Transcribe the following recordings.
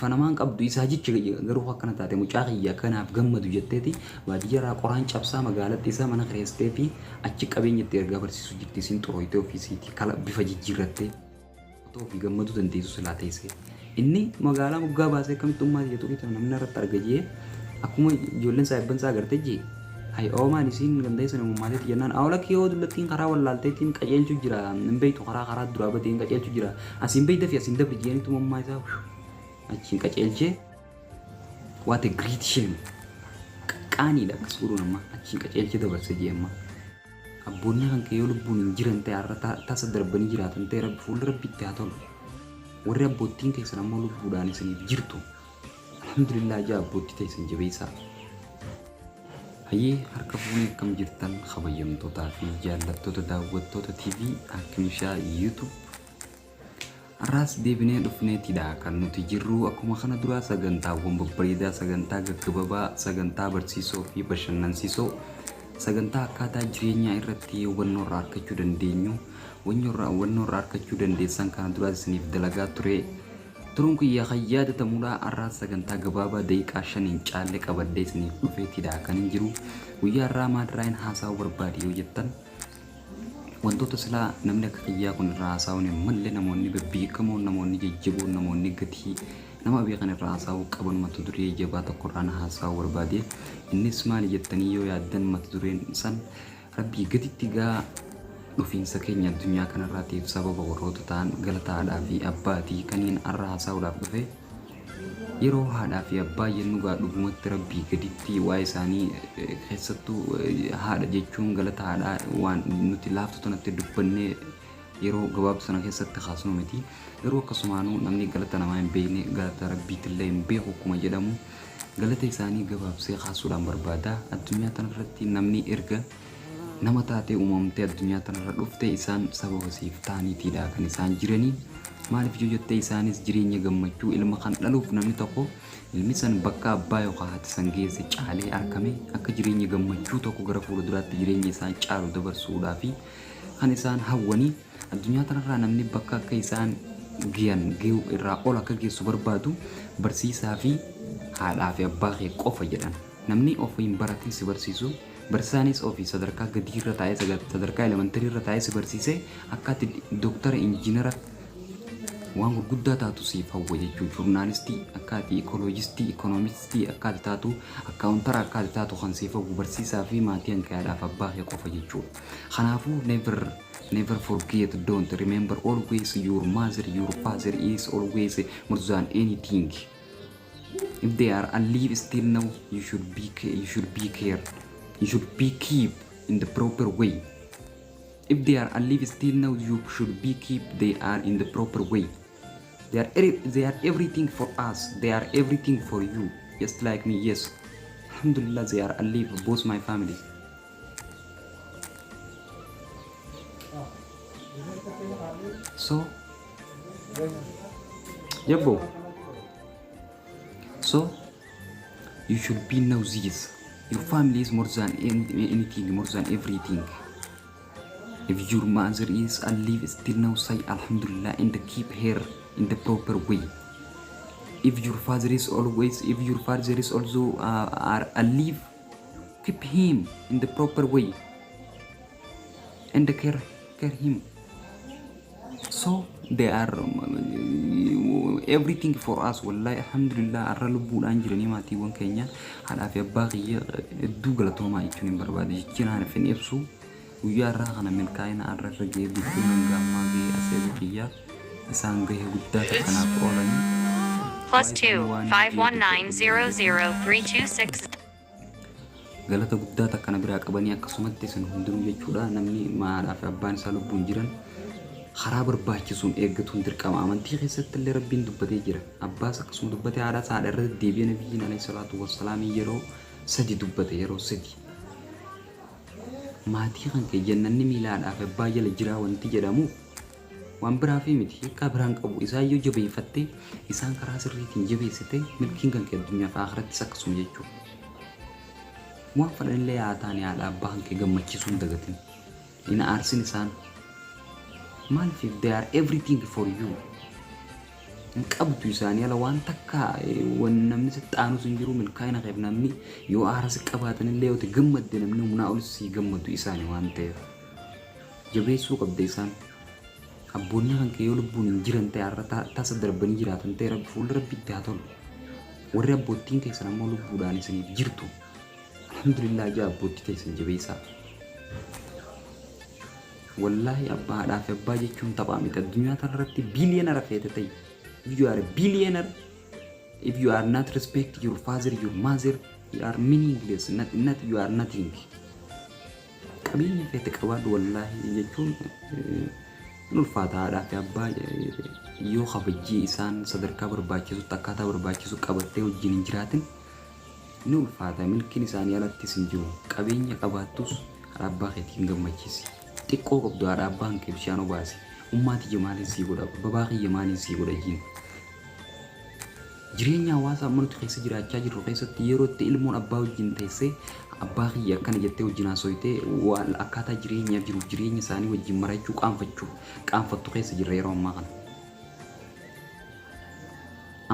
Bifa namaa hin qabdu isaa jecha garuu akkana taate mucaa kiyya akkanaaf gammadu jetteeti baadiyyaarraa qoraan cabsaa magaalatti isaa mana kireessiteefi achi qabeenya itti ergaa barsiisuu jirti isiin xurooytee ofiisiiti kala bifa jijjiirrattee otoo ofii gammaduu dandeessu silaa teessee. Inni magaalaa moggaa baasee akkamitti ummaa tiyya xurii tana namni narratti arga jee akkuma ijoolleen saahibban isaa agarte jee hay oo maal isiin ganda keessan uumamaateeti jennaan awoo lakkii yoo dullattiin karaa wallaalteetiin qajeelchu jira hin beektu karaa karaa duraa badee hin qajeelchu jira asiin beey dafi asiin dabri jeenitu ummaa isaa achiin qajeelchee. What a great shame. Qaaniidha akkas godhuun amma achiin qajeelchee dabarse jee amma. Abboonni kan kee yoo lubbuun hin jiran ta'e har'a tasa darbanii jiraatan ta'e rabbi fuulli rabbi itti haa tolu. Warri abboottiin keessan ammoo lubbuudhaan isiniif jirtu. Alhamdulillah jaa abboottii teessan jabeessaa. Hayyee harka fuunee akkam jirtan kabajamtootaa fi jaallattoota daawwattoota TV Hakimishaa YouTube. Har'aas deebinee dhufneetidha kan nuti jirru akkuma kana duraa sagantaawwan babbareedaa sagantaa gaggababaa sagantaa barsiisoo fi bashannansiisoo sagantaa akkaataa jireenyaa irratti hubannoo irraa argachuu dandeenyu hubannoo irraa argachuu dandeessan kana duraas isiniif dalagaa ture. Turuun kiyya kan yaadatamudha. Har'aas sagantaa gabaabaa daqiiqaa 5 hin caalle qabadhee isiniif dhufeetidha kan hin jiru. Guyyaa har'aa maalirraa haasa'uu barbaade yoo jettan, wantoota silaa namni akka kiyyaa kun irraa haasa'uun hin malle, namoonni bebbeekamoon, namoonni jajjaboon, namoonni gatii nama beekan irraa haasa'uu qaban mata duree jabaa tokko irraan haasa'uu barbaade. Innis maali jettanii yoo yaaddan, mata dureen san Rabbii gaditti gaa dhufiinsa keenya addunyaa kanarraatiif sababa warroota ta'an galata haadhaa fi abbaatii kaniin har'a haasa'uudhaaf dhufe. Yeroo haadhaa fi abbaa jennu gaa dhugumatti Rabbii gaditti waa'ee isaanii, keessattuu haadha jechuun galata haadhaa waan nuti laaftu tanatti dubbannee yeroo gabaabdu sana keessatti kaasnu miti. Garuu akkasumaanuu namni galata namaa hin beekne galata Rabbiitillee hin beeku akkuma jedhamu, galata isaanii gabaabsee kaasuudhaan barbaada. Addunyaa tanarratti namni erga nama taatee uumamtee addunyaa tanarra dhufte isaan sababa siif ta'aniitiidha kan isaan jiranii. Maaliif yoo jettee, isaanis jireenya gammachuu ilma kan dhaluuf namni tokko ilmi san bakka abbaa yookaan haati san geesse caalee argame akka jireenya gammachuu tokko gara fuula duraatti jireenya isaan caalu dabarsuudhaa fi kan isaan hawwanii addunyaa tanarraa namni bakka akka isaan ge'an ge'u irraa ol akka geessu barbaadu barsiisaa fi haadhaa fi abbaa kee qofa jedhan. Namni ofii hin baratin si barsiisu, barsiisaanis ofii sadarkaa gadiirra taa'ee, sadarkaa elementary irra taa'ee si barsiisee akka ati dooktara, injiinara, waan gurguddaa taatu siif hawwa jechuudha. Joornaalistii akka ati, ikoloojistii, ikoonomistii akka ati taatu, akkaawuntara akka ati taatu kan siif hawwu barsiisaa fi maatii hanqee haadhaaf abbaa kee qofa jechuudha. Kanaafuu never never forget, don't remember always your mother, your father is always more than anything. If they are alive still now, you should be care, you should be keep in the proper way. If they are alive still now, you should be keep they are in the proper way. They are everything for us. They are everything for you. Just like me, yes. Alhamdulillah, they are alive, both my family. So, Jabbo. So, you should be know this. Your family is more than anything, more than everything. If your mother is alive still now, say Alhamdulillah and keep her in the proper way. If your father is also are alive, keep him in the proper way and care him. So they are everything for us. Wallahi, alhamdulillah, har'a lubbuudhaan jiranii maatiiwwan keenya haadhaa fi abbaa kiyya hedduu galatoomaa jechuun hin barbaade jechuun haana fin ibsu. Guyyaa har'aa kana milkaa'ina har'a irra ga'ee jechuun hanga ammaa ga'ee asee kiyya isaan gahee guddaa kanaaf oolanii. +2 519 00326. Galata guddaa takka na biraa qabanii akkasumatti isin hundinuu jechuudha. Namni haadhaa fi abbaan isaa lubbuun jiran karaa barbaachisuun eeggatuun dirqama. Amantii keessatti illee Rabbiin dubbatee jira. Abbaas akkasuma dubbatee, haadhaas haadha irra deddeebi'ee nabiyyiin alayhi salaatu wassalaamii yeroo sadi dubbate, yeroo sadi. Maatii kan kee jannanni miila haadhaa fi abbaa jala jiraa wanti jedhamuuf waan biraa fi miti, hiikkaa biraan qabu. Isaan yoo jabeeffatte, isaan karaa sirriitiin jabeessite, milkiin kan kee addunyaa fi akhirattis akkasuma jechuudha. Waan fedhanillee haa taane, haadha abbaa kan kee gammachiisuu hin dagatin. Hin aarsin isaan. Maaliif? They are everything for you. Hin qabdu isaanii ala waan takka namni si xaanus hin jiru. Milkaa'ina keef namni yoo aara si qabaatan illee, yoo gammadde, namni humnaa ol si gammadu isaanii waan ta'eef jabeessuu qabda isaan. Abboonni kan kee yoo lubbuun hin jiran ta'e, har'a tasa darbanii jiraatan ta'e, Rabbi fuula Rabbitti haa tolu. Warri abboottiin keessan ammoo lubbuudhaan isiniif jirtu, alhamdulillah jaa, abboottii teessan jabeessaa. Wallaahi, abbaa, haadhaa fi abbaa jechuun taphaa miti. Addunyaa tanarratti billionaire feete ta'e, if you are a billionaire, if you are not respect your father, your mother, you are meaningless, not, you are nothing. Qabeenya feete qabaadhu, wallaahi jechuun hin ulfaata. Haadhaa fi abbaa yoo kabajjii isaan sadarkaa barbaachisutti, akkaataa barbaachisu qabattee wajjin hin jiraatin, ni ulfaata. Milkiin isaanii alattis hin jiru. Qabeenya qabaattus, haadha abbaa keetiin gammachiisi. Xiqqoo qabdu, haadha abbaan kee bishaan obaasi. Ummaa tiyya maaliin sii godha, babaa kiyya maaliin sii godha jiin. Jireenya hawaasaa amma nuti keessa jiraachaa jirru keessatti, yeroo itti ilmoon abbaa wajjin teessee, abbaa kiyya akkana jettee wajjin haasoytee, waan akkaataa jireenyaaf jiruuf jireenya isaanii wajjin marachuu qaanfachuu qaanfattu keessa jirra yeroo ammaa kana.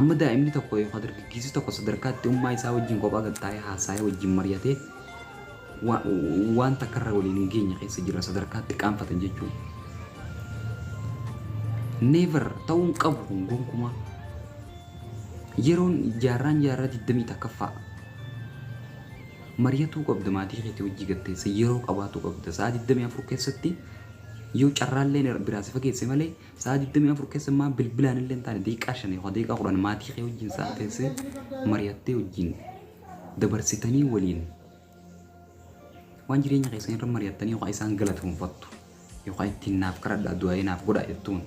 Amma daa'imni tokko yookaan dargaggeessi tokko sadarkaa itti ummaa isaa wajjin kophaa gad taa'ee haasa'ee wajjin mari'atee waan takkarra waliin hin geenye keessa jira, sadarkaa itti qaanfatan jechuudha. Never, ta'uu hin qabu kun gonkumaa. Yeroon jaarraan jaarraa 21ffaa. Mari'atuu qabda maatii keetii hojii gatteessa, yeroo qabaatuu qabda. Sa'a 24 keessatti yoo carraalleen biraa si fageesse malee, sa'a 24 keessa maa bilbilaan illee hin taane, daqiiqaa 5 yookaan daqiiqaa 10 maatii kee wajjin sa'a teessee mari'attee wajjin dabarsitanii, waliin waan jireenya keessan irra mari'attanii, yookaan isaan galatoonfattu yookaan ittiin naaf kadhadhaa, du'aa'ee naaf godhaa jettuun,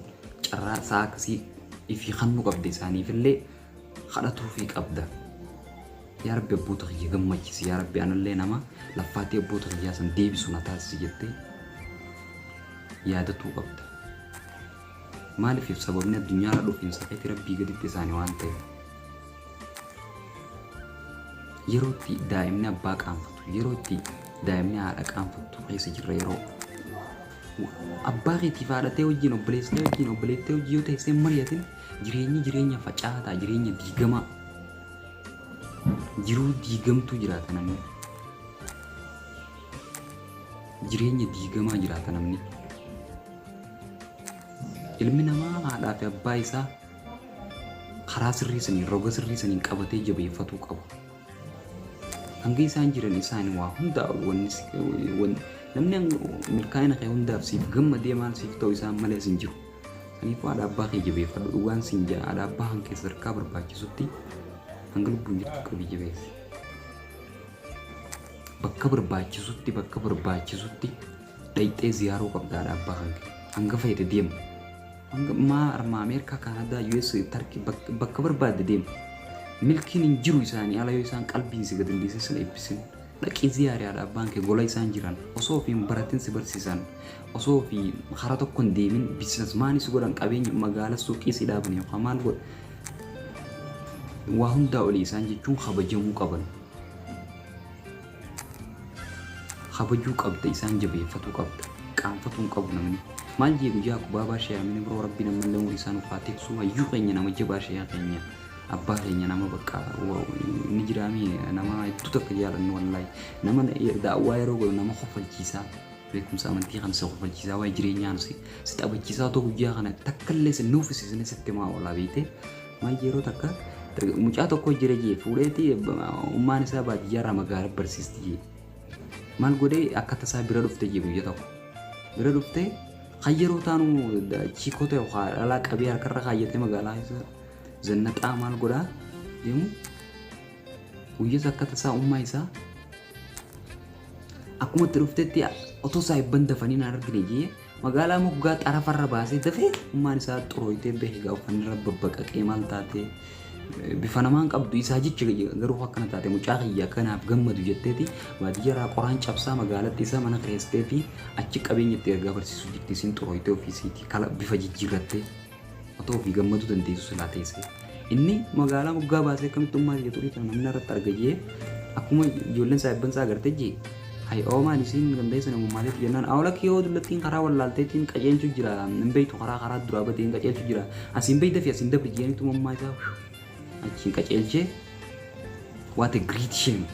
carraa sa'a akkasii ifii kannuu qabda, isaaniifillee kadhatuufii qabda. Yaa Rabbi, abboota kiyya gammachisi, yaa Rabbi, anallee nama laffaatii abboota kiyyaa san deebisu na taasisi jettee yaadatuu qabda. Maaliif? Sababni addunyaarra dhufiinsa keetii Rabbii gaditti isaanii waan ta'eef. Yeroo itti daa'imni abbaa qaanfatu, yeroo itti daa'imni haadha qaanfattu keessa jirra. Yeroo abbaa keetiif haadhatee wajjin, obboleessitee wajjin, obboleettee wajjin yoo teessee mari'atin, jireenyi jireenya facaataa, jireenya diigamaa, jiruu diigamtuu jiraata namni. Jireenya diigamaa jiraata namni. Ilmi namaa haadhaa fi abbaa isaa karaa sirrii saniin, roga sirrii saniin qabatee jabeeffatuu qaba. Hanga isaan jiran isaan waa hundaa wanni namni milkaa'ina kee hundaaf siif gammadee maal siif ta'u isaan malee sin jiru. Kanaafuu haadha abbaa kee jabeeffadhu, dhugaan siin jaa. Haadha abbaa kan kee sadarkaa barbaachisutti hanga lubbuun jirtu qabii jabeessi. Bakka barbaachisutti, bakka barbaachisutti dhayxee ziyaaruu qabda haadha abbaa kan kee. Hanga fayyade deemu. Hanga maa armaa Ameerikaa, Kaanadaa, US, Tarkii, bakka barbaadde deemu. Milkiin hin jiru isaanii ala yoo isaan qalbiin si gad hin dhiisin, sin eebbisin. Dhaqii ziyaarii haadha abbaan kee gola isaan jiran. Osoo ofii hin baratin si barsiisan. Osoo ofii karaa tokko hin deemin businessman si godhan, qabeenya magaala suuqii si dhaaban yookaan maal godhan. Waa hundaa olii isaan jechuun kabajamuu qaban. Kabajuu qabda, isaan jabeeffatuu qabda. Qaanfatuu hin qabu namni. Maal jee guyyaa kubaabaa sheeramini biroo, Rabbiin ammallee umurii isaan ufaa tiksuu, hayyuu keenya, nama jabaa, sheeyaa keenya, abbaa keenya, nama bakka ni jiraami, nama hedduu takka jaalannu. Wallaahi, nama daawwaa yeroo godhu nama kofalchiisaa, beekumsa amantii kan si kofalchiisaa, waa'ee jireenyaa si taphachiisaa, otoo guyyaa kana takka illee si nuufisisne sitti maa oolaa beekte. Maal yeroo takka mucaa tokko jira jee, fuudheeti ummaan isaa baadiyyaarraa magaalaa barsiisti jee. Maal godhee, akka tasaa bira dhufte jee. Guyya tokko bira dhufte, kan yeroo taanu chiikota yookaan dhalaa qabee harkarra kaayyatee magaalaa keessa zannaxaa maal godhaa deemu. Guyyas akka tasaa ummaa isaa akkuma itti dhuftetti, otoo saayibban dafanii naan argine jee, magaalaa moggaa xarafarra baasee dafee. Ummaan isaa xurooytee bahe gaa, uffanni irra babbaqaqee, maal taatee, bifa namaan qabdu isaa jecha, garuu akkana taate, mucaa kiyya akkanaaf gammadu jetteeti baadiyyaarraa qoraan cabsaa magaalatti isaa mana kireessitee fi achi qabeenya itti ergaa barsiisuu jirti. Isin xurooytee ofiisiiti kala bifa jijjiirrattee, otoo ofii gammaduu dandeessu silaa teessee. Inni magaalaa moggaa baasee akkamitti ummaa kiyya xurii tana namni irratti arga jee, akkuma ijoolleen saayibban isaa agartee jee. Hay oomaan isiin gandeessa nama maaliif jennaan awla kiyoo dullattiin karaa wallaalteetiin qajeelchu jira hin beektu karaa karaa duraa bateen qajeelchu jira asiin beekta fi asiin dabri jeenitu mammaa isaa achiin qajeelchee. What a great shame.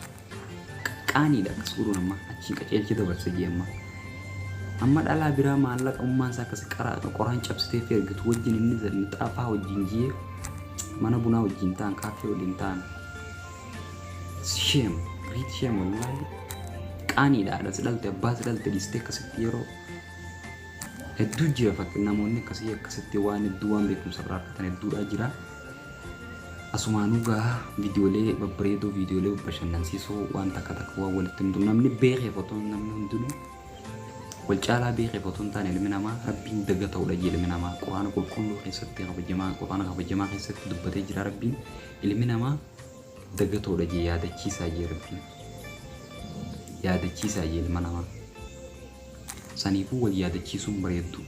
Qaaniidha akkas godhuun. Amma achiin qajeelchee dabarse jee. Amma dhalaa biraa maallaqa ummaan isaa akkas qoraan cabsitee fi ergitu wajjin inni xaafaa wajjin jee mana bunaa wajjin ta'an, kaaffee waliin ta'an. Shame, great shame, wallaahi qaaniidha. Haadha si dhalte, abbaa si dhalte dhiistee akkasitti yeroo hedduu jira. Fakki namoonni akkasii akkasitti waan hedduu waan beekumsa irraa argatan hedduudha jira. Asumaanuu gaa viidiyoolee babbareedoo, viidiyoolee bashannansiisoo, waan takka takka waan walitti hunduu namni beekeef otoo namni hundinuu wal caalaa beekeef otoo hin taane, ilmi namaa rabbiin daga ta'uudha jee. Ilmi namaa Quraana qulqulluu keessatti kabajamaa, Quraana kabajamaa keessatti dubbatee jira. Rabbiin ilmi namaa daga ta'uudha jee, yaadachiisaa jee. Rabbiin yaadachiisaa jee ilma namaa. Saniifuu wal yaadachiisuun bareeddu.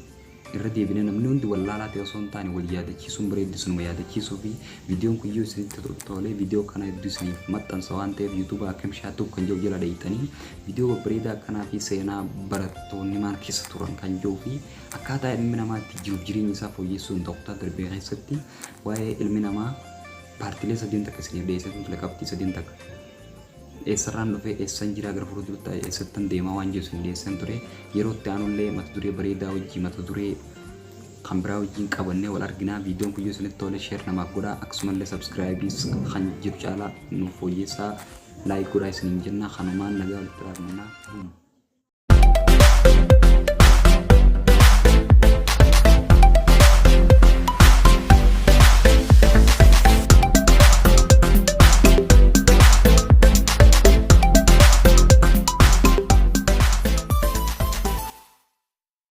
Irra deebinee namni hundi wallaalaa ta'e osoo hin taane wal yaadachiisuun bareeddu. Sunuma yaadachiisuu fi viidiyoon kun yoo isinitti tolee viidiyoo kana hedduu isiniif maxxansa waan ta'eef, YouTube Akkam Shaatuuf kan jiru jala dheeyxanii viidiyoo babbareedaa akkanaa fi seenaa barattoonni maal keessa turan kan jiruu fi akkaataa ilmi namaa itti jiruuf jireenya isaa fooyyessuu hin ta'u darbee keessatti waa'ee ilmi namaa paartiilee sadeen takka isiniif dhiyeessee ture. Qabxii sadeen takka, eessarraan dhufee, eessan jira, gara fuulduratti eessattan deemaa waan jiru isin dhiyeessan ture. Yeroo itti aanullee mata duree bareedaa wajjii, mata duree kan biraa wajjin qabannee wal arginaa. Viidiyoon kun yoo isinitti tole share namaaf godhaa, akkasumallee subscribe kan jiru caalaa nuuf fooyyessaa, like godhaa isiniin jenna. Kanumaan nagaa walitti raabnaa.